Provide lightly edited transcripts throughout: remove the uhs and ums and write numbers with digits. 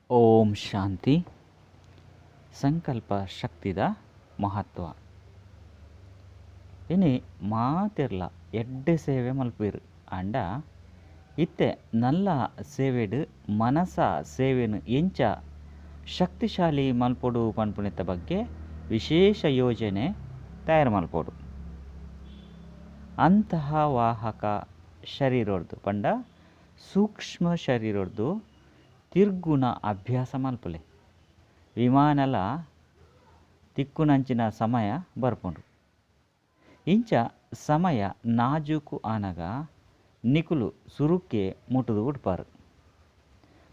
ಓಂ ಶಾಂತಿ. ಸಂಕಲ್ಪ ಶಕ್ತಿದ ಮಹತ್ವ. ಇನಿ ಮಾತೆರ್ಲ ಎಡ್ಡೆ ಸೇವೆ ಮಲ್ಪುವೆರ್ ಆಂಡ ಇತ್ತೆ ನಲ್ಲ ಸೇವೆಡ್ ಮನಸ ಸೇವೆನ್ ಎಂಚ ಶಕ್ತಿಶಾಲಿ ಮಲ್ಪೊಡು ಪನ್ಪುನೆತ್ತ ಬಗ್ಗೆ ವಿಶೇಷ ಯೋಜನೆ ತಯಾರು ಮಲ್ಪೊಡು. ಅಂತಹ ವಾಹಕ ಶರೀರೊರ್ದು ಪಂಡ ಸೂಕ್ಷ್ಮ ಶರೀರೊರ್ದು ತಿರ್ಗುಣ ಅಭ್ಯಾಸ ಮಲ್ಪುಲೆ. ವಿಮಾನಲ ತಿಕ್ಕುನಂಚಿನ ಸಮಯ ಬರ್ಪುಂಡು. ಇಂಚ ಸಮಯ ನಾಜೂಕು ಆನಗ ನಿಕುಲು ಸುರುಕ್ಕೆ ಮುಟ್ಟುದು ಉಡ್ಪಾರು.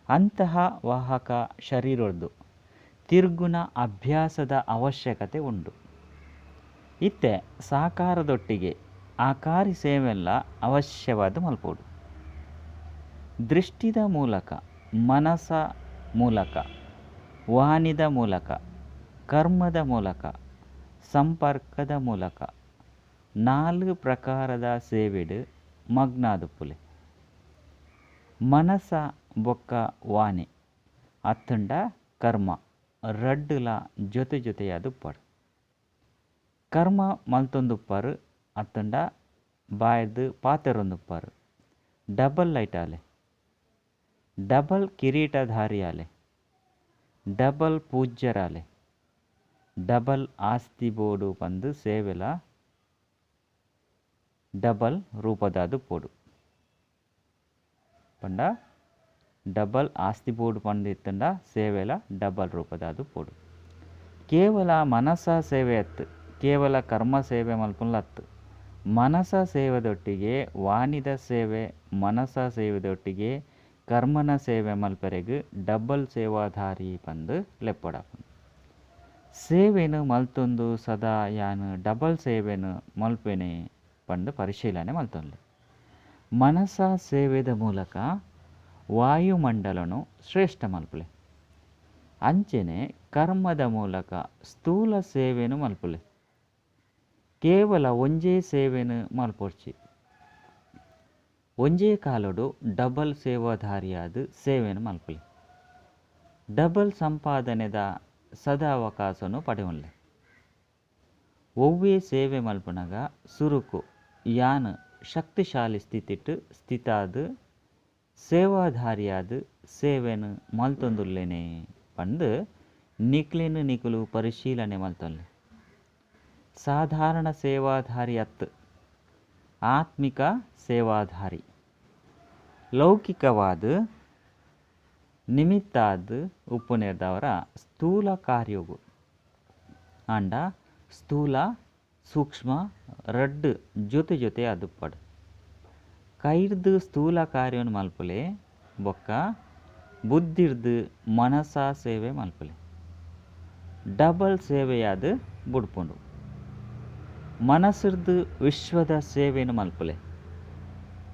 ಅಂತಹ ವಾಹಕ ಶರೀರೊರ್ದು ತಿರ್ಗುಣ ಅಭ್ಯಾಸದ ಅವಶ್ಯಕತೆ ಉಂಡು. ಇತ್ತೆ ಸಾಕಾರದೊಟ್ಟಿಗೆ ಆಕಾರಿ ಸೇವೆಲ್ಲ ಅವಶ್ಯವಾದ ಮಲ್ಪೊಡು. ದೃಷ್ಟಿದ ಮೂಲಕ, ಮನಸ ಮೂಲಕ, ವಾಣಿದ ಮೂಲಕ, ಕರ್ಮದ ಮೂಲಕ, ಸಂಪರ್ಕದ ಮೂಲಕ ನಾಲ್ ಪ್ರಕಾರದ ಸೇವೆಡ್ ಮಗ್ನಾದುಪ್ಪುಲೆ. ಮನಸ ಬೊಕ್ಕ ವಾಣಿ ಅತ್ತಂಡ ಕರ್ಮ ರಡ್ಡುಲ ಜೊತೆ ಜೊತೆಯಾದುಪ್ಪಡು. ಕರ್ಮ ಮಲ್ತೊಂದುಪ್ಪರು ಅತ್ತಂಡ ಬಾಯ್ದು ಪಾತೆರೊಂದುಪ್ಪರು. ಡಬಲ್ ಲೈಟ್ ಆಲೆ, ಡಬಲ್ ಕಿರೀಟಧಾರಿಯಾಲೆ, ಡಬಲ್ ಪೂಜ್ಯರಾಲೆ, ಡಬಲ್ ಆಸ್ತಿ ಬೋಡು ಪಂದು ಸೇವೆಲ ಡಬಲ್ ರೂಪದಾದುಪ್ಪೊಡು. ಪಂಡ ಡಬಲ್ ಆಸ್ತಿ ಬೋಡು ಪಂದು ಇತ್ತಂಡ ಸೇವೆಲ ಡಬಲ್ ರೂಪದಾದುಪ್ಪೊಡು. ಕೇವಲ ಮನಸ ಸೇವೆ ಅತ್ತು, ಕೇವಲ ಕರ್ಮ ಸೇವೆ ಮಲ್ಪುಲತ್ತು. ಮನಸ ಸೇವೆದೊಟ್ಟಿಗೆ ವಾಣಿದ ಸೇವೆ, ಮನಸ ಸೇವೆದೊಟ್ಟಿಗೆ ಕರ್ಮನ ಸೇವೆ ಮಲ್ಪರೆಗ್ ಡಬಲ್ ಸೇವಾಧಾರಿ ಪಂದು ಲೆಪ್ಪಡಾಪುಂಡು. ಸೇವೆನು ಮಲ್ತೊಂದು ಸದಾ ಯಾನು ಡಬಲ್ ಸೇವೆನು ಮಲ್ಪೆನೆ ಪಂದು ಪರಿಶೀಲನೆ ಮಲ್ತೊನ್ಲೆ. ಮನಸ ಸೇವೆದ ಮೂಲಕ ವಾಯುಮಂಡಲನು ಶ್ರೇಷ್ಠ ಮಲ್ಪುಲೆ. ಅಂಚನೆ ಕರ್ಮದ ಮೂಲಕ ಸ್ಥೂಲ ಸೇವೆನು ಮಲ್ಪುಲೆ. ಕೇವಲ ಒಂಜೇ ಸೇವೆನು ಮಲ್ಪೊಡ್ಚಿ. ಒಂಜೇ ಕಾಲೊಡು ಡಬಲ್ ಸೇವಾಧಾರಿಯಾದ ಸೇವೆನು ಮಲ್ಪುಲೆ. ಡಬಲ್ ಸಂಪಾದನೆದ ಸದಾವಕಾಶನು ಪಡೆಯೊನ್ಲೆ. ಒವ್ವೇ ಸೇವೆ ಮಲ್ಪುನಗ ಸುರುಕು ಯಾನ್ ಶಕ್ತಿಶಾಲಿ ಸ್ಥಿತಿಟ್ ಸ್ಥಿತಾದ್ ಸೇವಾಧಾರಿಯಾದ ಸೇವೆನು ಮಲ್ತೊಂದುಲ್ಲೇನೆ ಪಂದು ನಿಕ್ಲೆನ್ ನಿಕುಲು ಪರಿಶೀಲನೆ ಮಲ್ತೊನ್ಲೆ. ಸಾಧಾರಣ ಸೇವಾಧಾರಿ ಅತ್ತು, ಆತ್ಮಿಕ ಸೇವಾಧಾರಿ. ಲೌಕಿಕವಾದ ನಿಮಿತ್ತಾದ ಉಪ್ಪುನೇರ್ದವರ ಸ್ಥೂಲ ಕಾರ್ಯೋಗು ಆಂಡ ಸ್ಥೂಲ ಸೂಕ್ಷ್ಮ ರಡ್ಡು ಜೊತೆ ಜೊತೆ ಅದುಪ್ಪಡು. ಕೈರ್ದು ಸ್ಥೂಲ ಕಾರ್ಯವನ್ನು ಮಲ್ಪುಲೆ ಬೊಕ್ಕ ಬುದ್ಧಿರ್ದು ಮನಸ ಸೇವೆ ಮಲ್ಪುಲೆ. ಡಬಲ್ ಸೇವೆಯಾದ ಬುಡ್ಪುಂಡು. ಮನಸ್ಸಿರ್ದು ವಿಶ್ವದ ಸೇವೆಯನ್ನು ಮಲ್ಪುಲೆ.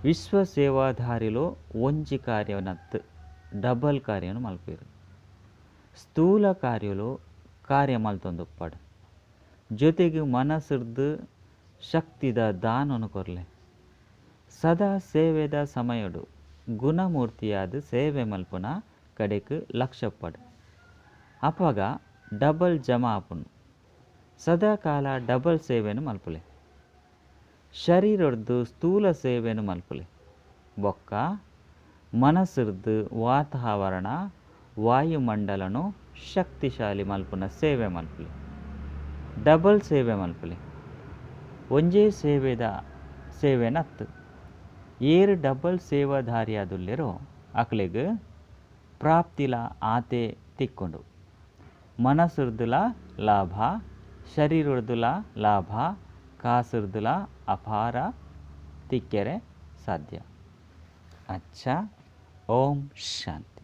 ವಿಶ್ವ ಸೇವಾಧಾರಿಲು ಒಂಜಿ ಕಾರ್ಯವನ್ನತ್ತು ಡಬಲ್ ಕಾರ್ಯವನ್ನು ಮಲ್ಪೇರು. ಸ್ಥೂಲ ಕಾರ್ಯಲು ಕಾರ್ಯ ಮಲ್ತೊಂದುಪ್ಪಡು. ಜೊತೆಗೆ ಮನಸ್ಸಿರ್ದು ಶಕ್ತಿದ ದಾನವನ್ನು ಕೊರ್ಲೆ. ಸದಾ ಸೇವೆದ ಸಮಯಡು ಗುಣಮೂರ್ತಿಯಾದ ಸೇವೆ ಮಲ್ಪುನ ಕಡೆಕ್ ಲಕ್ಷ್ಯಪ್ಪಡು. ಅಪಗ ಡಬಲ್ ಜಮಾ ಆಪುಂಡು. ಸದಾ ಕಾಲ ಡಬಲ್ ಸೇವೆಯನ್ನು ಮಲ್ಪುಲೆ. ಶರೀರರ್ದು ಸ್ಥೂಲ ಸೇವೆಯನ್ನು ಮಲ್ಪುಲೆ. ಬೊಕ್ಕ ಮನಸ್ಸಿರ್ದು ವಾತಾವರಣ ವಾಯುಮಂಡಲನು ಶಕ್ತಿಶಾಲಿ ಮಲ್ಪುನ ಸೇವೆ ಮಲ್ಪುಲೆ. ಡಬಲ್ ಸೇವೆ ಮಲ್ಪುಲೆ. ಒಂಜೇ ಸೇವೆದ ಸೇವೆನತ್ತು. ಏರು ಡಬಲ್ ಸೇವಾಧಾರಿಯಾದುಲ್ಲೇರೋ ಅಕ್ಲೆಗ್ ಪ್ರಾಪ್ತಿಲ ಆತೆ ತಿಕ್ಕೊಂಡು. ಮನಸ್ಸಿರ್ದುಲ ಲಾಭ, ಶರೀರರ್ದುಲ ಲಾಭ, ಕಾಸಿರ್ದುಲ ಅಪಾರ ತಿಕ್ಕೆರೆ ಸಾಧ್ಯ. ಅಚ್ಚಾ, ಓಂ ಶಾಂತಿ.